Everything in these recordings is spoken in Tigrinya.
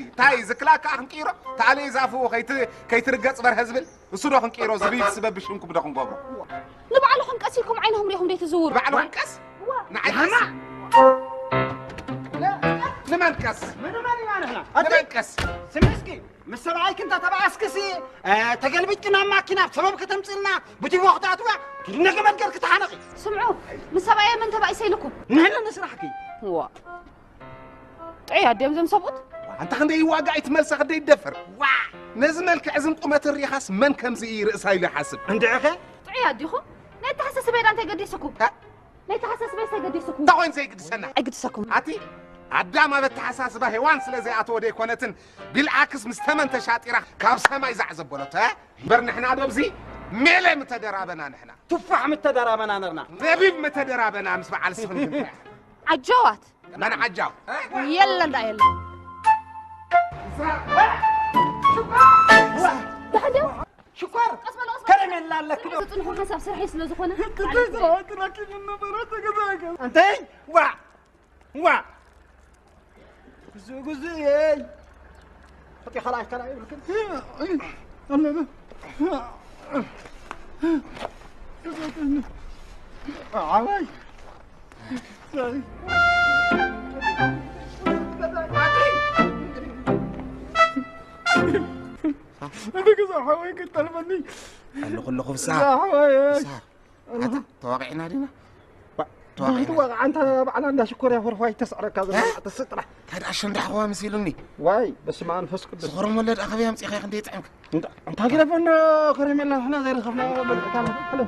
እንታይ ዝክላካ ክንቅይሮ? ታለይ ዛፉ ከይት-፣ ከይትርገጽ በርሀ ዝብል እሱ ዶ ክንቅይሮ? ዝብይብ ስበብ ብሽምኩም ዶ ክንገብሮ? ንባዕልኹም ቀስ ኢልኩም ዓይንኹም ሪኹም ደይ ትዝውሩ። ባዕልኹም ቀስ ንዓይ ቀስ ንመን ቀስ ንመን ቀስ ስሚ እስኪ ምስ ሰብኣይኪ እንተ ተባኣስክሲ ተገልቢጥኪ ናብ ማኪና ሰበብ ከተምፅልና ብቲቦ ክትኣትዋ ኪድነ ገመድ ገርኪ ተሓነቂ። ስምዑ ምስ ሰብኣየ መን ተባኢሰ ኢልኩም? ንሕነ ንስራሕኪ ዋ ጥዑይ ኣድዮም ዘም ሰብኡት ኣንታ ክንደይ ይዋጋእ ኣይትመልሳ ክንደይ ይደፍር ዋ ነዚ መልክዕ እዝን ቁመት ሪኻስ መን ከምዚ እዩ ርእሳ ኢሉ ይሓስብ እንድዕኸ ጥዑይ ኣዲኹም ናይ ተሓሳስበይ ዳ እንታይ ገዲስኩም ናይ ተሓሳስበይ እንታይ ገዲስኩም እንታይ ኮይኑ ዘይግድሰና ኣይግድሰኩም ኣቲ ኣዳም ኣብ ኣተሓሳስባ ሄዋን ስለ ዘይኣተወ ደይኮነትን ቢልዓክስ ምስ ተመን ተሻጢራ ካብ ሰማይ ዛዕ ዘበለቶ እምበር ንሕና ዶብዚ ሜለ ምተደራበና ንሕና ቱፋሕ ምተደራበና ነርና ነቢብ ምተደራበና ምስ በዓል ስኽን ዓጀዋት መን ዓጃው የለን ዳ የለን ሽኮር ከረሜላ ኣለክ ዶ ዝጥንሑ ሓሳብ ስርሐይ ስለ ዝኾነ እንተይ ዋ ዋ ግዙእ ግዙእ እየይ እቲ ካልኣይ ካልኣይ ይብልክን ኣለና ዓባይ እንደ ገዛ ሓወይ ክጠልመኒ ኣለኹ ኣለኹ ፍስሃ ፍስሃ ኣታ ተዋቂዕና ዲና ተዋቂዕና ዋቃ ኣንታ ባዕላ እንዳ ሽኮርያ ፈርፋይ ተስዕረካ ዘላ ተስጥራ ካድ ኣሸንዳ ሓዋ መሲሉኒ ዋይ በስመ ኣብ መንፈስ ቅዱስ ዝኸረመለ ደኣ ከበይ ኣምፂኻ ክንደይ ጥዕምካ እንታ ግደፈና ከረሜላ ንሕና ዘይረኸብናዮ በልዕካ ንኽእል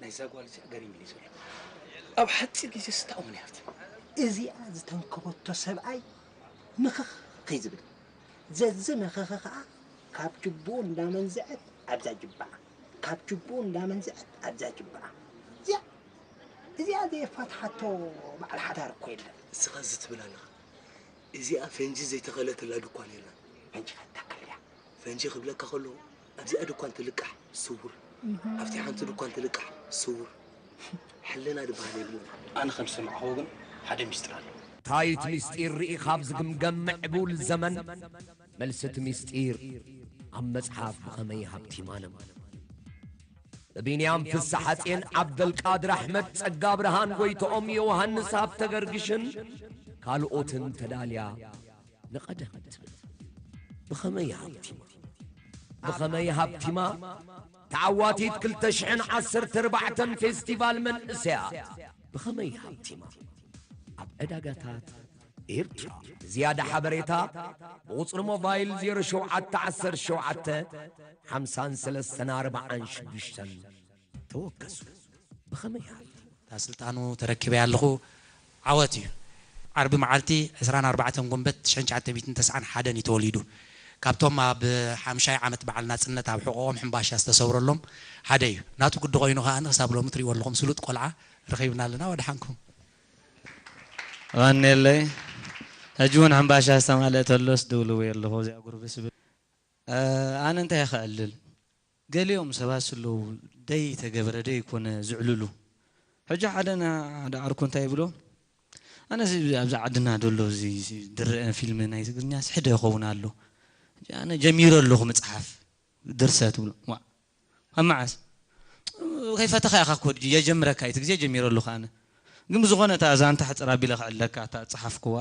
ናይዛ ጓል እዚኣ ገሪሙኒ ዘሎ ኣብ ሓፂር ግዜ ስታኡን ያት እዚኣ ዝተንከበቶ ሰብኣይ ምኽኽ ከይዝብል ዘዚ ምኽኽ ከዓ ካብ ጅቡኡ እንዳመንዝዐት ኣብዛ ጅባዓ ካብ ጅቡኡ እንዳመንዝዐት ኣብዛ ጅባዓ እዚኣ እዚኣ ዘየፋትሓቶ በዓል ሓዳር እኮ የለን እስኻ እዚ ትብል ኣለኻ እዚኣ ፈንጂ ዘይተኸለትላ ድኳን የላን። ፈንጂ ፈታክል እያ። ፈንጂ ክብለካ ከለኹ ኣብዚኣ ድኳን ትልቃሕ ስውር፣ ኣብቲ ሓንቲ ድኳን ትልቃሕ ስውር። ሕልና ድበሃል የብልናን። ኣነ ከም ዝሰማዕኽዎ ግን ሓደ ሚስጥር ኣሎ። ታይት ሚስጢር ርኢኻብ ዝግምገም ምዕቡል ዘመን መልሲ እቲ ሚስጢር ኣብ መጽሓፍ ብኸመይ ሃብቲማ ነማ። ብቢንያም ፍስሓጼን ዓብደልቃድር ኣሕመድ፣ ጸጋብርሃን ጎይትኦም፣ ዮውሃንስ ሃብተገርግሽን ካልኦትን ተዳልያ ንቐደም ትብል። ብኸመይ ሃብቲማ? ብኸመይ ሃብቲማ? ተዓዋቲት ክልተ ሽሕን ዓሰርተ ኣርባዕተን ፌስቲቫል መንእሰያት ብኸመይ ሃብቲማ? ኣብ ዕዳጋታት ኤርትራ። ዝያዳ ሓበሬታ ብቑጽሪ ሞባይል ዜሮ ሸውዓተ ዓሰርተ ሸውዓተ ሓምሳን ሰለስተን ኣርባዓን ሽዱሽተን ተወከሱ። ብኸመይ ሃብቲ? እታ ስልጣኑ ተረኪበያ ኣለኹ። ዓወት እዩ። ዓርቢ መዓልቲ ዕስራን ኣርባዕተን ጉንበት ሽሕን ትሽዓተ ሚእትን ተስዓን ሓደን እዩ ተወሊዱ። ካብቶም ኣብ ሓምሻይ ዓመት በዓል ናጽነት ኣብ ሕቖቖም ሕምባሻ ዝተሰብረሎም ሓደ እዩ። ናቱ ግዲ ኮይኑ ከኣ ክሳብ ሎሚ ትሪእዎ ኣለኹም ስሉጥ ቆልዓ ረኺብና ኣለና። ወድሓንኩም። ቐንየለይ። ሕጂ እውን ሕምባሻ ዝተማልአ ተሎስ ድውልወይ ኣለኹ እዚኣ ጉርብስ ብል። ኣነ እንታይ እየ ከዕልል? ገሊኦም ሰባት ኣለዉ ደይ ተገበረ ደይ ኮነ ዝዕልሉ። ሕጂ ሓደ ና ሓደ ዓርኩ እንታይ ይብሎ? ኣነ እዚ ኣብዛ ዓድና ደሎ እዚ እዚ ዝረአ ፊልም ናይ ትግርኛስ ሕደ ይኸውን ኣሎ። ሕጂ ኣነ ጀሚረ ኣለኹ ምጽሓፍ ድርሰት ብሎ። ዋእ! ካብ መዓስ? ከይፈተኻ ኢኻ እኮ የጀምረካ እዩ፣ እቲ ግዜ ጀሚረ ኣለኹ ኣነ። ግን ብዝኾነ እታ ዛንታ ሕጽር ኣቢለ ከዕልለካ፣ እታ ዝጸሓፍክዋ፣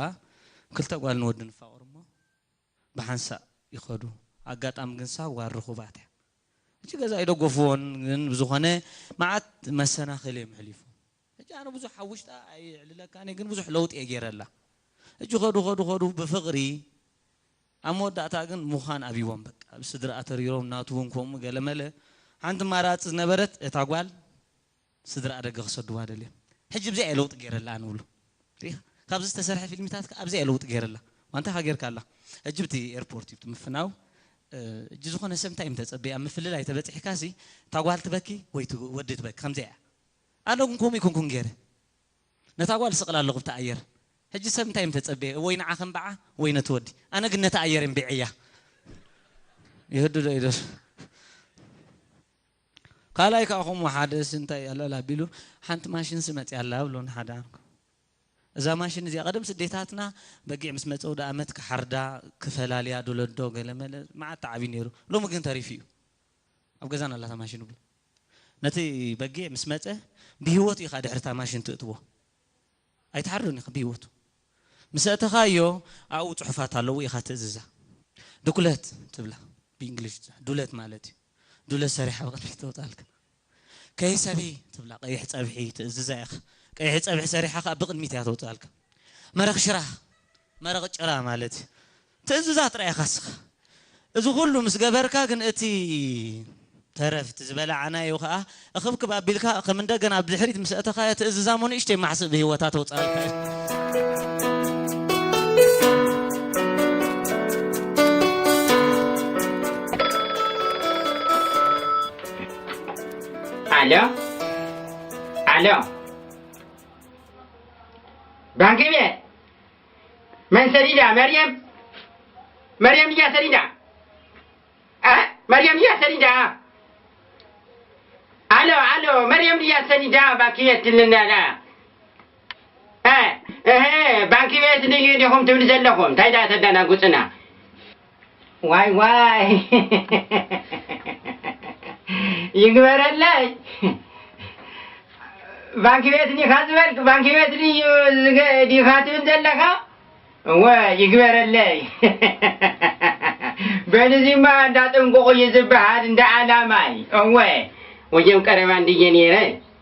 ክልተ ጓልን ወድን ይፋቐሩ እሞ፣ ብሓንሳእ ይኸዱ። ኣጋጣሚ ግን ሳዋ ርኹባት እያ። ሕጂ ገዛ ኣይደገፍዎን፣ ግን ብዝኾነ መዓት መሰናኽል እዮም ኣሕሊፎም። ሕጂ ኣነ ብዙሕ ኣብ ውሽጣ ኣየዕልለካን እየ፣ ግን ብዙሕ ለውጢ እየ ገይረላ። ሕጂ ኸዱ ኸዱ ኸዱ ብፍቕሪ ኣብ መወዳእታ ግን ምዃን ኣብይዎም በቃ ኣብ ስድራኣ ተሪሮም ናቱ እውን ከምኡ ገለመለ ሓንቲ ማራፂ ዝነበረት እታ ጓል ስድራኣ ደገ ክሰድዋ ደልዮም ሕጂ ብዚኣ እየ ለውጢ ገይረላ ንብሉ ርኢኻ ካብዚ ዝተሰርሐ ፊልሚታት ከዓ ኣብዚኣ እየ ለውጢ ገይረላ ዋንታ ካ ጌርካ ኣላ ሕጂ ብቲ ኤርፖርት እዩ ምፍናው ሕጂ ዝኾነ ሰብ እንታይ እዩ ተፀበየ ኣብ ምፍልላይ ተበፂሕካ ሲ እታ ጓል ትበኪ ወይ ወዲ ትበኪ ከምዚኣ እያ ኣነ ግን ከምኡ ይኮንኩን ገይረ ነታ ጓል ስቕላ ኣለኹ ብቲ ኣየር። ሕጂ ሰብ እንታይ እዮም ተጸበየ? ወይ ንዓ ከንብዓ ወይ ነቲ ወዲ። ኣነ ግን ነታ ኣየር እምቢዐያ። ይህዱ ዶ ይደር? ካልኣይ ከዓ ከምኡ ሓደስ እንታይ ኣለላ ቢሉ ሓንቲ ማሽን ስመጽ ኣላ ብሎ ንሓደ ኣንኩ። እዛ ማሽን እዚኣ ቀደም ስደታትና በጊዕ ምስ መጸ ወደ ኣመት ክሓርዳ ክፈላልያ ዶለዶ ገለመለ መዓት ተዓብዩ ነይሩ። ሎሚ ግን ተሪፉ እዩ። ኣብ ገዛና ኣላታ ማሽን ብሎ ነቲ በጊዕ ምስ መጸ ብህይወት ኢኻ ድሕርታ ማሽን ትእትዎ። ኣይትሓርዶን ኢኻ ብህይወቱ። ምስ ኣእተኻዮ ኣብኡ ጽሑፋት ኣለዉ ኢኻ ትእዝዛ። ድኩለት ትብላ ብእንግሊሽ ዱለት ማለት እዩ። ዱለት ሰሪሓ ብቕድሚት ተውጻልካ። ከይሰቢ ትብላ ቀይሕ ጸብሒ ትእዝዛ ኢኻ። ቀይሕ ጸብሒ ሰሪሓ ከኣ ብቕድሚት እያ ተውጻልካ። መረቕ ሽራ መረቕ ጭራ ማለት እዩ። ትእዝዛ ጥራይ ኢኻ ስኻ። እዚ ኩሉ ምስ ገበርካ ግን እቲ ተረፍ እቲ ዝበላዓናዮ ከኣ እኽብክብ ኣቢልካ ከም እንደገና ኣብ ድሕሪት ምስ ኣእተኻዮ ትእዝዛ እሞ ንእሽተይ ማሕስእ ብህይወታ ተውጻልካ እዩ። ኣሎ ኣሎ ባንኪ ቤት መን ሰዲዳ? መርየም መርየም ድያ ሰዲዳ? እ መርየም ድያ ሰዲዳ? ኣሎ ኣሎ መርየም ድያ ሰዲዳ? ባንኪ ቤት ትልናዳ እ እህ ባንኪ ቤት ድዩ ዲኹም ትብሉ ዘለኹም? እንታይ ደኣ ተዳናጉጽና? ዋይ ዋይ ይግበረለይ። ባንኪ ቤት ዲኻ ዝበልክ? ባንኪ ቤት ድዩ ዝገ- ዲኻ ትብል ዘለኻ? እወ ይግበረለይ። በልዚማ እንዳ ጥንቁቕ እዩ ዝበሃል እንዳ ኣላማይ። እወ ወጀም ቀረባ እንድየ ነይረ።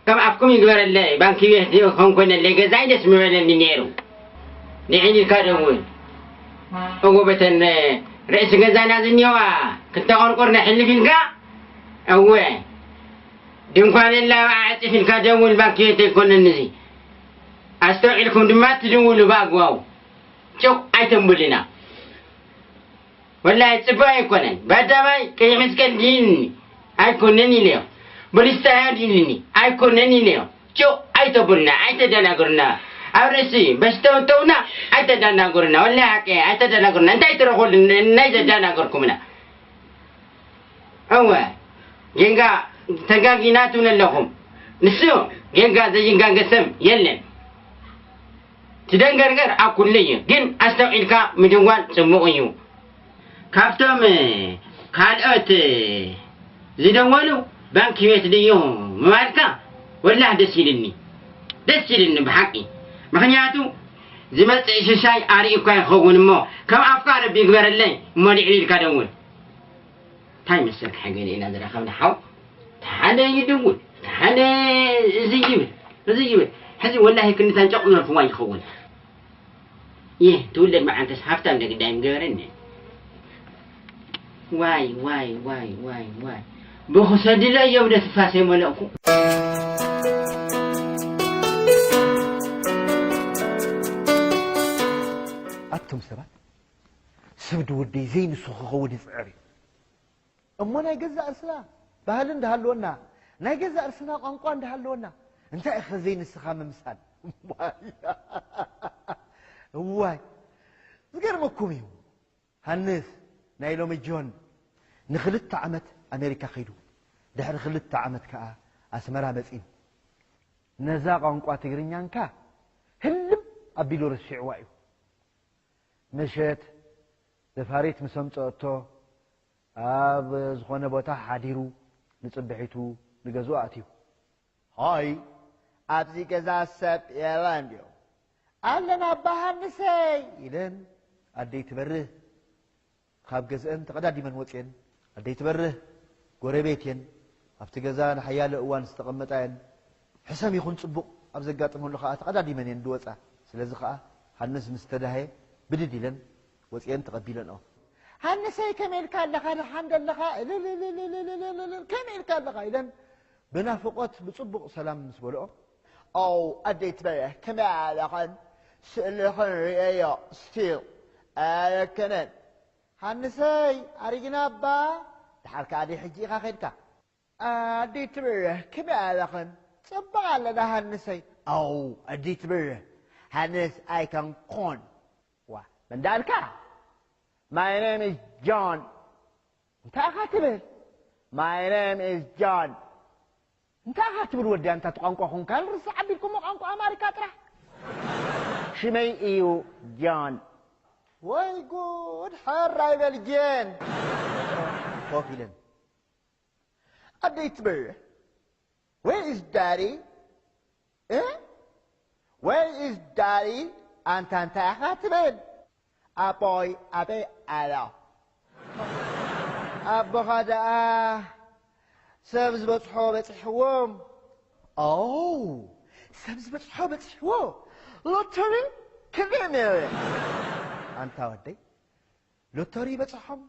ከም ኣፍኩም ይግበረለይ። ባንኪ ቤት ኾንኮነለይ ገዛይ ደስ ምበለኒ ነይሩ። ንዒን ኢልካ ደውል። እዎ በተን ርእሲ ገዛና ዝኒዋ ክልተ ቆርቆር ናይ ሕልፍ ኢልካ እወ ድንኳን የላ ኣዕፅፍ ኢልካ ደውል። ባንኪ ቤት ኣይኮነን እዚ። ኣስተውዒልኩም ድማ ትድውሉ ብኣግባቡ። ጭው ኣይተንብሉና። ወላሂ ጽቡቅ ኣይኮነን። ባዳማይ ቀይሕ መስቀል ድይንኒ ኣይኮነን ኢለዮ። ብልስታያ ድይንኒ ኣይኮነን ኢለዮ። ጭው ኣይተብሉና፣ ኣይተደናግሩና። ኣብ ርእሲ በስተውተውና ኣይተደናግሩና። ወላሂ ሓቂ ኣይተደናግሩና። እንታይ ትረኽቡሉ ናይ ዘደናገርኩምና? እወ ጌንጋ ተጋጊና ትብሉ ኣለኹም። ንሱ ጌንጋ ዘይጋገ ሰብ የለን። ትደንገርገር ኣብ ኩሉ እዩ፣ ግን ኣስተውዒልካ ምድዋል ጽቡቕ እዩ። ካብቶም ካልኦት ዝደወሉ ባንኪ ቤት ድዩ ምባልካ ወላሂ ደስ ኢልኒ፣ ደስ ኢልኒ ብሓቂ። ምኽንያቱ ዝመጽእ ሽሻይ ኣርእዩካ ይኸውን እሞ ከም ኣፍካ ረቢ ይግበረለይ እሞ ልዕል ኢልካ ደውል። እንታይ መሰልካ ሓገለ ኢና ዝረኸብና ሓው? እቲ ሓደ ይድውል፣ እቲ ሓደ እዚ ይብል፣ እዚ ይብል። ሕዚ ወላሂ ክንድታ ጨቕ ነርፍዋ ይኸውን። ይህ ትውለድ መዓንተስ ሃፍታም ዶ ግዳይ ምገበረኒ። ዋይ ዋይ ዋይ ዋይ ዋይ ብኽሰድለ እዮም ነትፋሰ መለእኩ። ኣቱም ሰባት ሰብ ድውደይ ዘይንሱ ክኸውን ይፅዕር እዩ። እሞ ናይ ገዛእ ርእስና ባህሊ እንዳሃለወና ናይ ገዛእ ርእስና ቋንቋ እንዳሃለወና እንታይ ኢኸ ዘይንስኻ ምምሳል? እዋይ እዋይ ዝገርመኩም እዩ። ሃንስ ናይ ሎሚ ጆን ንኽልተ ዓመት ኣሜሪካ ከይዱ ድሕሪ ክልተ ዓመት ከኣ ኣስመራ መጺኡ ነዛ ቋንቋ ትግርኛንካ ህልም ኣቢሉ ረሲዕዋ እዩ። ምሸት ነፋሪት ምስ ኣምጸአቶ ኣብ ዝኾነ ቦታ ሓዲሩ ንጽብሒቱ ንገዝኡ ኣእትዩ። ሃይ ኣብዚ ገዛ ሰብ የለን ድዩ? ኣለና ኣባ ሃንሰይ ኢለን ኣደይ ትበርህ ካብ ገዝአን ተቐዳዲመን ወፅየን። ኣደይ ትበርህ ጎረቤት እየን። ኣብቲ ገዛ ንሓያለ እዋን ዝተቐመጣ እየን። ሕሰም ይኹን ፅቡቕ ኣብ ዘጋጥመሉ ከዓ ተቐዳዲመን እየን ዝወፃ። ስለዚ ከዓ ሃንስ ምስ ተዳህየ ብድድ ኢለን ወፅየን ተቐቢለንኦ። ሃንሰይ ከመይ ኢልካ ኣለኻ? ደሓን ዶ ኣለኻ? እልልልልልልልልል ከመይ ኢልካ ኣለኻ? ኢለን ብናፍቖት ብፅቡቕ ሰላም ምስ በልኦ። ኣው ኣደይ ትበርህ ከመይ ኣለኽን? ስእልኽን ርእየዮ ስቲል ኣየረክንን። ሃንሰይ ኣሪግና እባ። ደሓር ከኣ ደይ ሕጂ ኢኻ ከድካ። ኣደይ ትብርህ ከመይ ኣለኽን? ጽቡቕ ኣለና ሃንሰይ። ኣው ኣዲት ብር ሃነስ ኣይከንኮን ዋ መንዳልካ my name is John እንታይ ኢኻ ትብል my name is John እንታይ ኢኻ ትብል ወዲ ኣንታ ቋንቋ ኹንካ ርሳ ዓቢልኩሞ ቋንቋ ኣማሪካ ጥራሕ ሽመይ እዩ ጆን ወይ ጉድ ሓራይ በልጀን ኮፍ ኢለን ኣደይ ትብር where is daddy where is daddy ኣንታ እንታይ ኢኻ ትብል ኣቦይ ኣበይ ኣሎ ኣቦኻ ደኣ ሰብ ዝበፅሖ በፅሕዎም ኦ ሰብ ዝበፅሖ በፅሕዎ ሎተሪ ክልተ ሚልዮን ኣንታ ወደይ ሎተሪ በፅሖም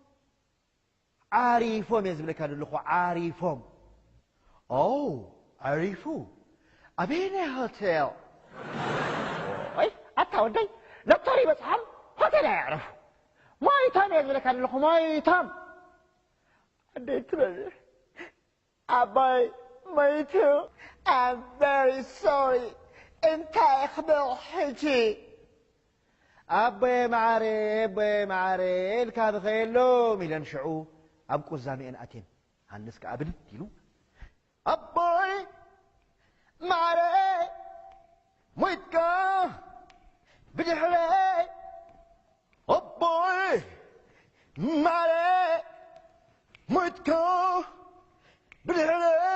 ዓሪፎም እየ ዝብለካ ዘለኹ ዓሪፎም ኦ ዓሪፉ ኣበየናይ ሆቴል ኣታ ወደይ ሎተሪ በፅሖም ሆቴል ኣየዕረፉ ሞይቶም እየ ዝብለካ ዘለኹ ሞይቶም ኣደይ ትበልዕ ኣባይ ሞይቱ I'm very sorry እንታይ ክብል ሕጂ ኣቦየ መዓረ ኣቦየ መዓረ ኢልካ ብኸየሎም ኢለን ሽዑ ኣብ ቁዛሚአን ኣትየን ሃንስ ከዓ ብድድ ኢሉ ኣቦይ መዓረ ሞይትካ ብድሕረይ ኣቦይ መዓረ ሞይትካ ብድሕረይ